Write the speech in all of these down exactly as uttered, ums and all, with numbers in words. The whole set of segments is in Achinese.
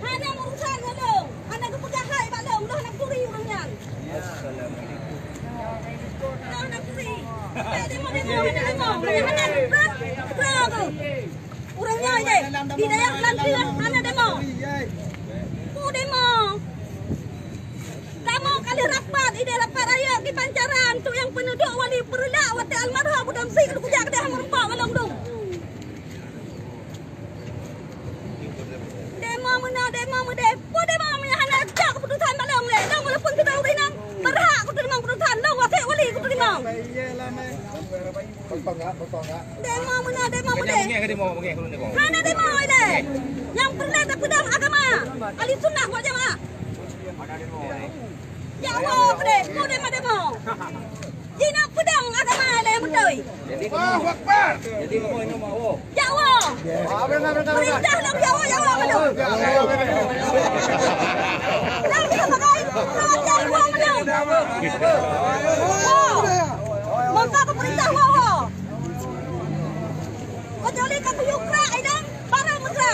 Hana urusan ngon lôn, hana geupeugah hai bak lôn, lôn hana turi ureueng nyan. Lôn hana turi. Hana demo, hana demo, hana demo. Ureueng nyoe deh, di dayah Blantieh hana demo. Peue demo? Kamoe ka lheueh rapat, idéh rapat rayeuk di Bancaran, tu nyang peuneudok wali peureulak watèe almarhum Budong Sik geujak keudeh meureumpok ngon lôn dum. Demo meunoe, demo meudéh, peue demo meunyo hana cok keuputusan bak lôn lé. Lôn walaupun sidroe ureueng inong, berhak kuteurimong keuputusan, lôn wasiet wali kuteurimong. Demo meunoe, demo meudéh. Hana demo ilèe. Nyang peureulèe tapeudong agama. Ahli sunnah wal jamaah. Jak woe keudéh, peue demo-demo. Jinoe peudong agama ilèe nyang beutôi. Jak woe. Peurintah lom jak woe, jak woe keudéh. Lom jak woe keudéh. Woe. Maka keu peurintah woe, woe. Kecuali ka kuyue krak, ai dong, barang meugra.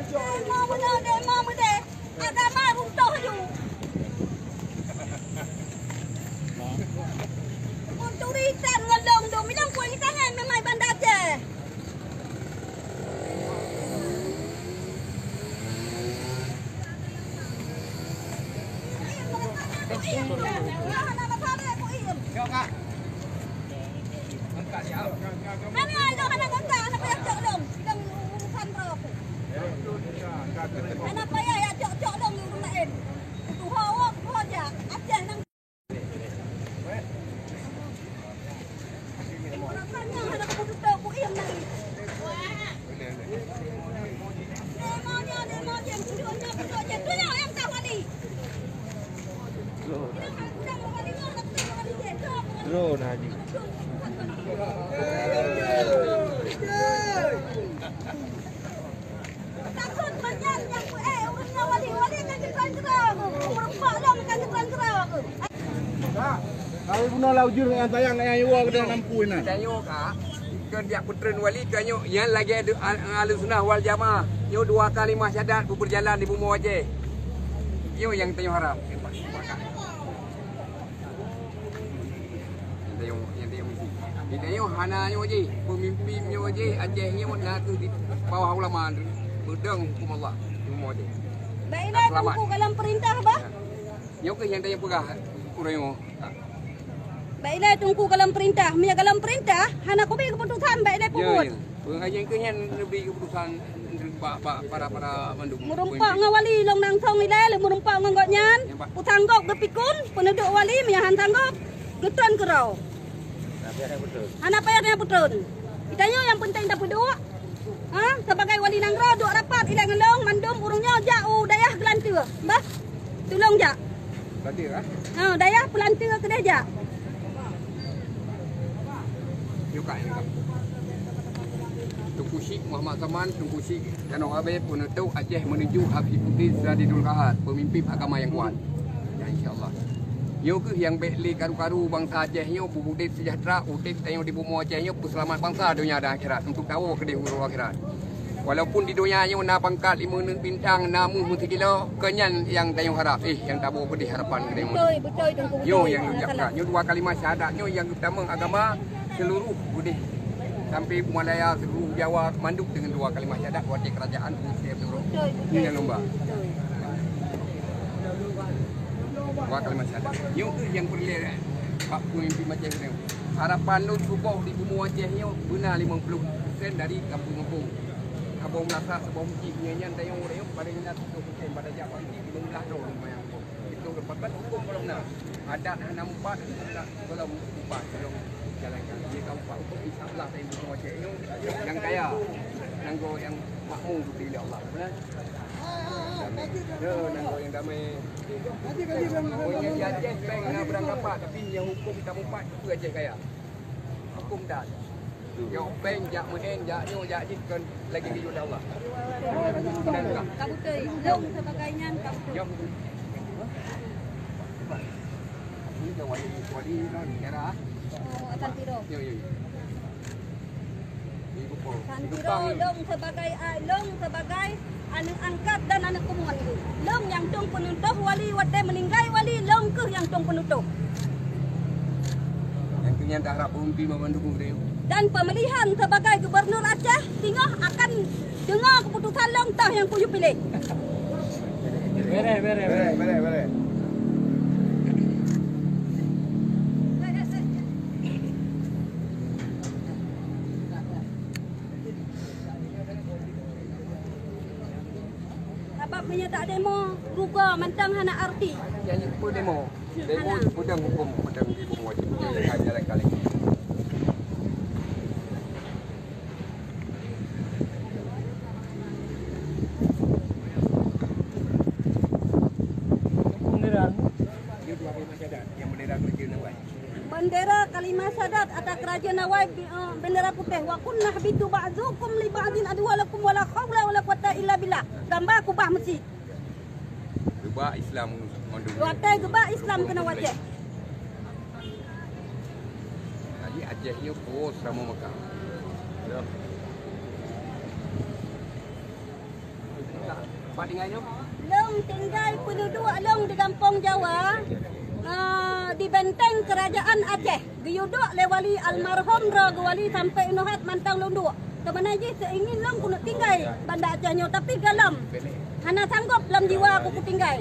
Demo meudéh, demo meudéh. Agama runtoh laju. Meuturi tan ngon lôn dum, ilôn peue itangan meumai Banda Aceh. Hana payah jak cok-cok lôn di ureueng laén. Tuha woe, tuha jak. Aceh nang. Droe na jih. Takot banyak nyang, eh, ureueng nyoe wali, wali kan keurang-keurang. Meureumpok lom kan keurang-keurang. Kak, kami bunoe lam ujeuen nyang sayang, nyang iwoe keudeh lam pui na. Tanyoe, Kak, keu jak peutreun wali, tanyoe nyang lagèe de-, al-, Ahlussunnah wal Jamaah. Nyoe dua kalimah syahadat beupeujalan di bumoe Aceh. Nyoe nyang tanyoe harap. Nyang tanyoe, nyang tanyoe misi. Di tanyoe hana nyoe jih, peumimpin nyoe jih, Aceh nyoe na kheueh di bawah ulama, peudong huköm Allah. Cuma jih. Baiklah, selamat. Teungku gohlom peurintah bah. Nyoe kheueh nyang tanyoe peugah ureueng nyoe. Baiklah, Teungku gohlom peurintah. Meunyo gohlom peurintah, hana kubi keuputusan, baiklah, ya, peubuet. Ya. Peungajian keu nyan neubri keuputusan bak, bak para, para mandum. Meureumpok ngon wali lôn langsong ilèe, lôn meureumpok ngon gobnyan. Ya, Pak. Peusanggop geupikun, peuneudok wali, meunyo han sanggop, geutreun keudroe. Hana payah tapeutrön. Geutanyoe nyang peunteng tapeuduek. Ha, sebagai wali nanggroe duek rapat ilèe ngon lôn mandum ureueng nyoe jak u dayah Geulanteue. Bah, tulông jak. Berarti, ha? Ha, dayah Peulanteue keudeh jak. Yuk, Kak, yuk, Kak. Teungku Chik Muhammad Saman, Teungku Chik Danau Abee, peunutôp Aceh menuju Habib Putih Sadidul Kahar, peumimpin agama nyang kuat. Ya, insya Allah. Nyoe kheueh nyang bèk lé karu-karu bansa Aceh nyoe, peuudép seujahteura, udép tanyoe di bumoe Aceh nyoe, peuseulamat bansa donya dan akhirat, untuk tawoe keudeh uroe akhirat. Walaupun di donya nyoe na pangkat limong bintang, na méuh meusikilo, keu nyan nyang tanyoe harap, eh, nyang taboh peudeh harapan keu tanyoe. Beutôi, beutôi, Teungku, beutôi. Nyoe nyang lôn jak peugah. Nyoe dua kalimah syahadat nyoe nyang geutamong agama seuluruh udeh. Sampai Malaya, seuluruh Jawa, mandum deungon dua kalimah syahadat watèe keurajeuen Mesir turun. Beutôi, beutôi. Nyoe nyang lôn ba. Beutôi. Dua kalimah syahadat. Nyoe kheueh nyang peureulèe bak peumimpin Aceh nyoe. Harapan lôn suboh di bumoe Aceh nyoe beuna limong ploh persen dari gampông-gampông. Saboh meulasak, saboh meuseujid, nyan tanyoe ureueng nyoe paléng na tujoh persen, pada jak bak meuseujid limong blah droe seumayang. Itu geupakat huköm gohlom na. Adat hana meupat, hana gohlom meupat, gohlom jalankan. Jika meupat huköm, insya Allah, tanyoe bumoe Aceh nyoe nyang kaya. Nanggroe nyang makmu geubri lé Allah. Beuna? Ya, nanggroe nyang damai. Meunyo di Aceh, péng na beurangkapat, tapi nyang huköm tameupat, peue Aceh kaya? Huköm dan. Jok péng, jak meu'én, jak nyoe, jak jih kon lagèe geuyue lé Allah. Ka beutôi, lôn sibagai nyan ka beutôi. Jok. Ini dah wali, wali non daerah. Oh, Santiro. Yo, yo, yo. Di Gupong. Santiro, lôn sibagai, ah, lôn sibagai aneuk angkat dan aneuk keumuen. Lôn nyang tueng peunutoh wali, watèe meuninggai wali, lôn kheueh nyang tueng peunutoh. Nyang keu nyan taharap peumimpin banmandum ureueng. Dan pemilihan sebagai gubernur Aceh, singoh akan deungoe keuputusan lôn toh nyang kuyue piléh. Bereh, bereh, bereh. Bereh, bereh, bereh. Sabab meunyoe tak demo, rugoe mantong hana arti. Jadi, peue demo? Demo hana. Peudong hukôm, peudong hukôm wajib. Hana jalan kali. Bendera. Ini dua kalimat syahadat, yang bendera kerajaan awai. Bendera kalimat syahadat ata kerajaan awai, bi-, eh, bendera putéh. Wa kunna nahbitu ba'dukum li ba'din aduwwan lakum wa la haula wa la quwwata illa billah. Gamba kubah meuseujid. Geubak Islam mandum. Watèe geubak Islam keunoe Aceh. Jadi Aceh nyoe poh sama Mekah. Ya. Lôn tinggai peududuek lôn di gampông Jawa, eh, di benteng kerajaan Aceh. Geuyue duek lé wali almarhum droe geuwali sampoe inoe hat mantong lôn duek. Keumanö jih seuingin lôn keuneuk tinggai Banda Aceh nyoe, tapi gohlom hana sanggob lom jiwa ku kutinggai.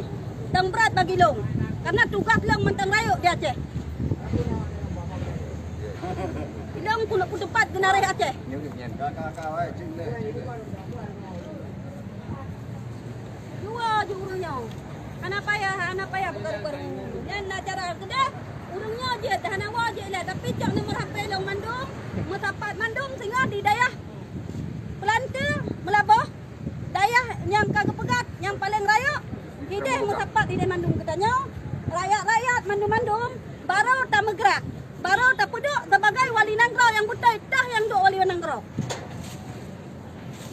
Dong brat bagi lôn, karena tugaih lôn mantong rayeuk di Aceh. Lôn keuneuk kuteupat geunaréh Aceh. Dua ju ureueng nyoe. Hana payah, hana payah beugaru-garu. Nyan na cara keudeh. Ureueng nyoe jeuet, hana woe jeuet lé. Tapi cok nomor H P lôn mandum, meusapat mandum singoh di dayah Peulanteu, Meulaboh, dayah nyang ka geupeugah nyang paleng rayeuk. Hideh meusapat hideh mandum geutanyoe. Rakyat-rakyat mandum-mandum barô tameugrak, barô tapeuduek sebagai wali nanggroe nyang beutôi, tah nyang duek wali nanggroe.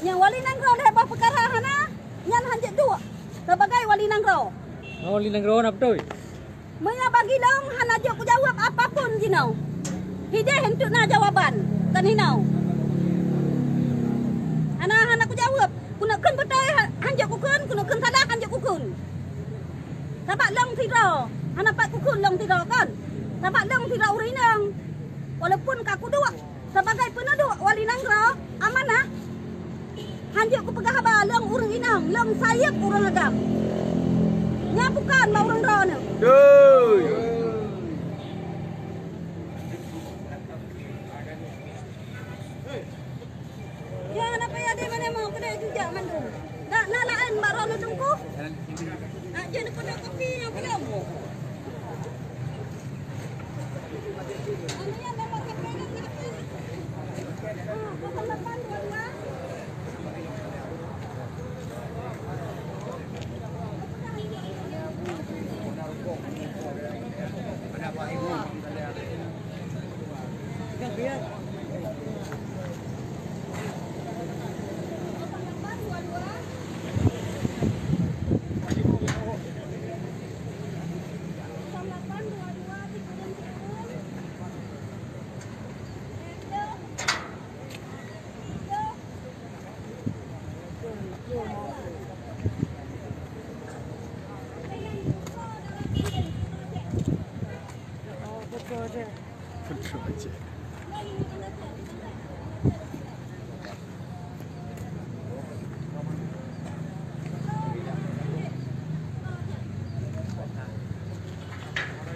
Nyang wali nanggroe lhèe boh peukara hana, nyan hanjeuet duek sebagai wali nanggroe. Oh, wali nanggroe na beutôi. Meunyoe bagi lôn hana jeuet kujaweueb apapun jinoe. Hideh eunteuk na jawaban, kon hinoe. Hana, hana kujaweueb. Keuneuk kheun beutôi ha-, hanjeuet kukheun, keuneuk kheun salah hanjeuet kukheun. Sabab lôn sidroe, hana pat kukheun lôn sidroe kon. Sabab lôn sidroe ureueng inong. Walaupun ka kuduek sebagai peunuduek wali nanggroe amanah, hanjeuet kupeugah haba lôn ureueng inong, lôn sayeup ureueng agam. Nyan bukon bak ureueng droeneuh. Doi. Nyan hana payah deh mana mau kena jujak mandum. Dak na laén bak droeneuh teungku. Nak jeuet neupeuduek kopi nyang belom.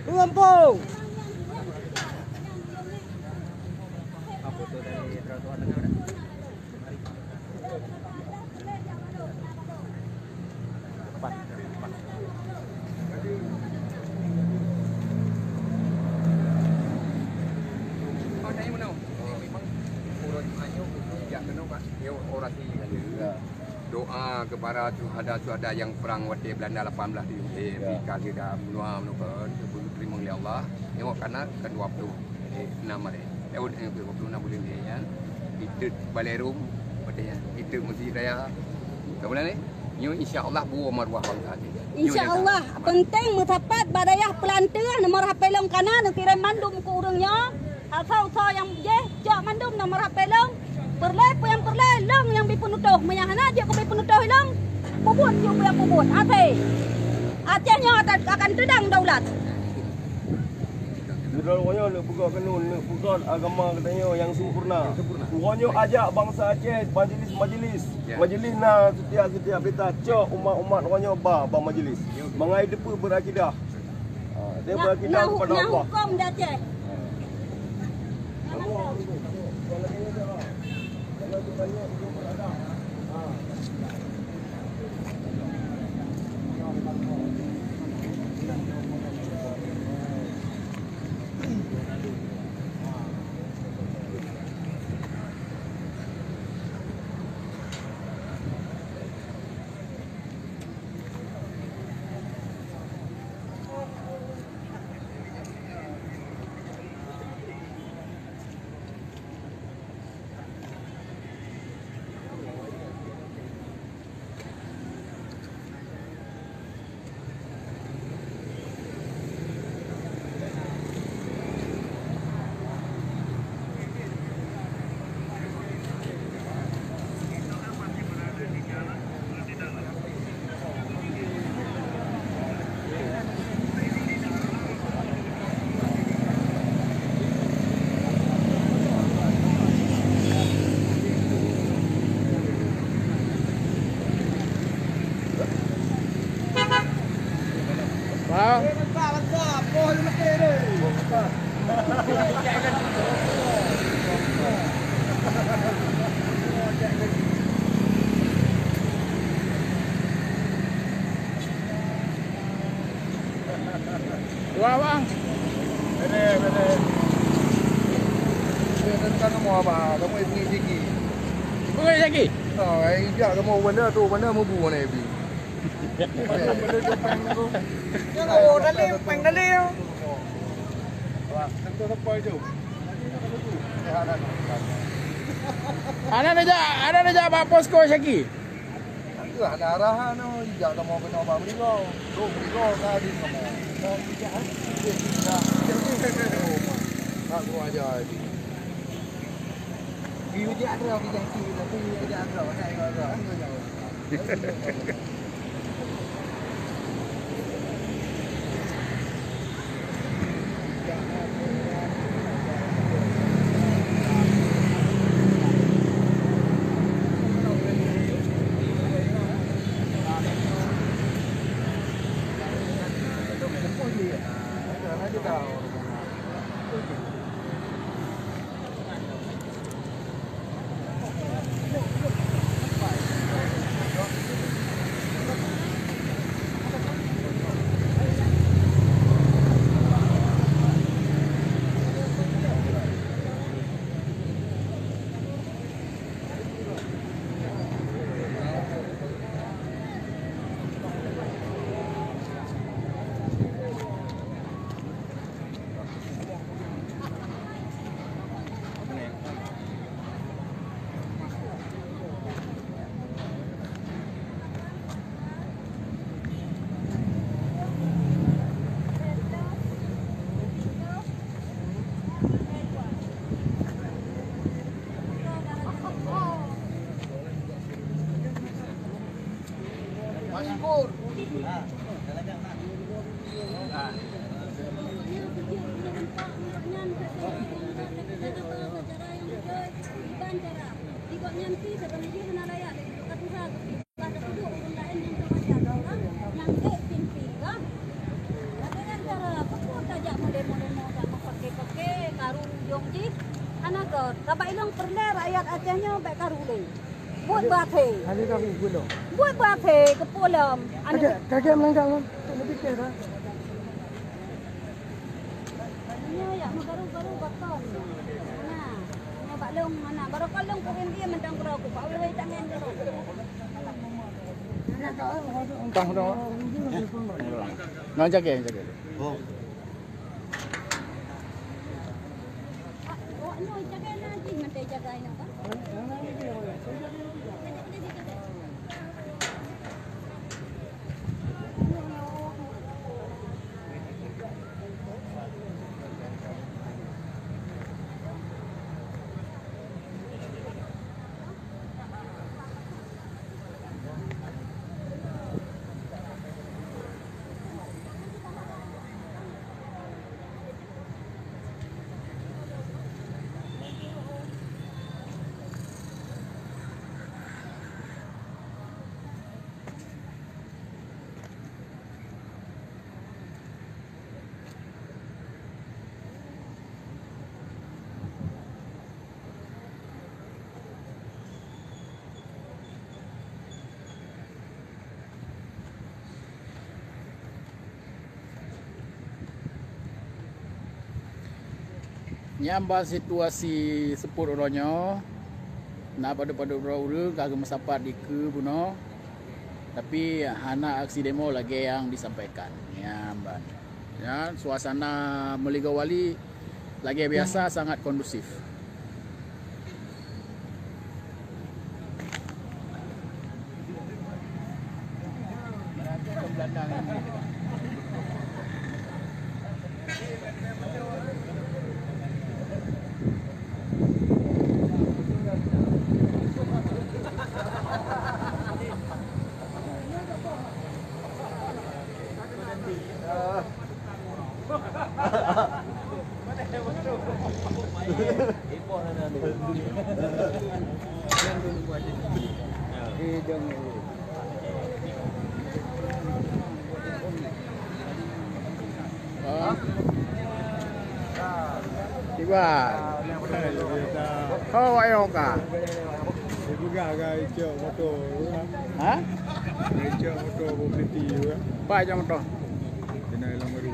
Lampung. Doa kepada syuhada-syuhada yang perang watèe Belanda lapan belas tujuh puluh, eh, ya, di kali dah menua menukar, teurimong lé Allah. Nyoe kana ke dua puluh enam hari. Eh, dua puluh enam bulan ni, ya. Itot balai rum, watèe nyan itot Meuseujid Raya. Keumudian, nyoe insya Allah buwoe maruah bansa Aceh. Nyoe nyata. Insya Allah, penting meusapat bak dayah Peulanteu, nomor H P lôn ka na, neukirém mandum keu ureueng nyoe. Asai-asai nyang jih, cok mandum nomor H P lôn. Peureulèe peue nyang peureulèe, lôn nyang bi peunutoh. Meunyo hana jeuet keu bi peunutoh lôn, peubuet jeuet peue nyang peubuet. Até. Aceh nyoe akan, akan teudong daulat. Sidroe nyoe neuk peugah keunoe, neuk peugah agama geutanyoe nyang sempurna. Uroe nyoe ajak bansa Aceh majelis-majelis. Ya. Majelis na setiap-setiap peta cok umat-umat uroe nyoe ba, ba majelis. Ya. Mangat teupeu beurakidah. Ha, dia beurakidah kepada Allah. Nah, nah huköm di Aceh. Bang. Dua, Bang. Bene, bene. Bene, kan kamu apa? Kamu ini rezeki. Bukan rezeki. Oh, ai jak kamu mana tu, mana mubu mana bi. Yang oh, dalil, peng dalil. Wah, tentu apa itu? Aneuk neujak, aneuk neujak bak posko Syaki. Itu ada arahan tu, jak kamu kena bak Merigo. Tu Merigo ka di kamu. Mau tidak, tidak. Tak gua aja lagi. Di ujak tu, di kaki, tapi di ujak tu, tak ada. Masyhur. Hana göt, sabab ilong peureulèe rakyat Aceh nyoe bèk karu lé. Buet beuakhé. Ada kamu guna. Buet beuakhé keu peue lom. Anu. Kagek, kagek meulangkah lom. Tak ada fikir dah. Nyoe ya meugaru-garu bakon. Nah, nyoe bak lông mana? Baru kon lông kurim dia mentang kura ku. Pak wei tangan dulu. Entah dah. Nah, jaga, jaga. Oh. Awak nyoe jaga na jih, mantei jaga ina kan? Nyan ban situasi seupôt uroe nyoe, na padub-padub droe ureuëng ka geumeusapat dikeue bunoe, tapi hana aksi demo lagée nyang disampaikan. Nyan ban. Ya, suasana Meuligoe Wali lagée biasa sangat kondusif. Tiba. Oh, awak nyoe ka. Dipeugah ka icok moto. Ha? Icok moto bom piti juga. Pak icok moto. Kena ilang baru.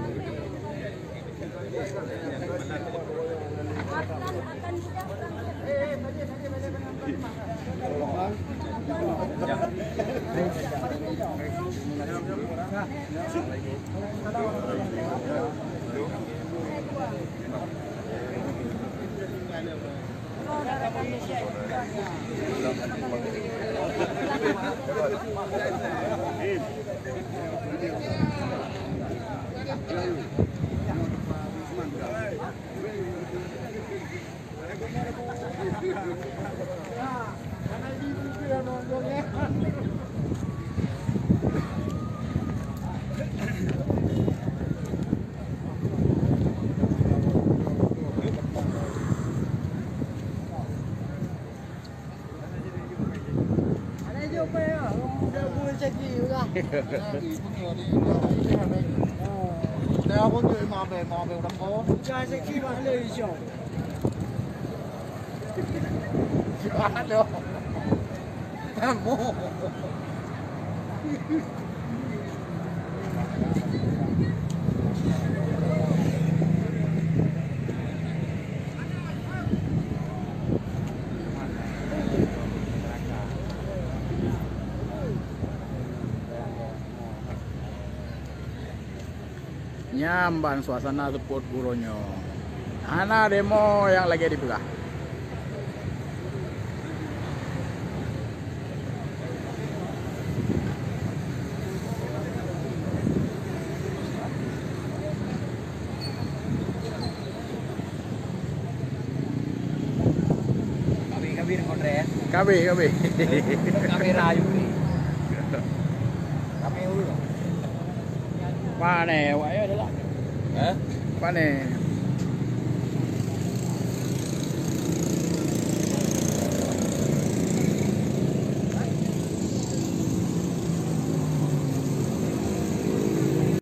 Nyan ban suasana seupôt uroe nyoe. Hana demo nyang lagée dipeugah. Kabeh, kabeh deungon dress. Kabeh, kabeh. Kamera juga ni. Kami dulu. Pane awak ya adalah. Hah? Pane.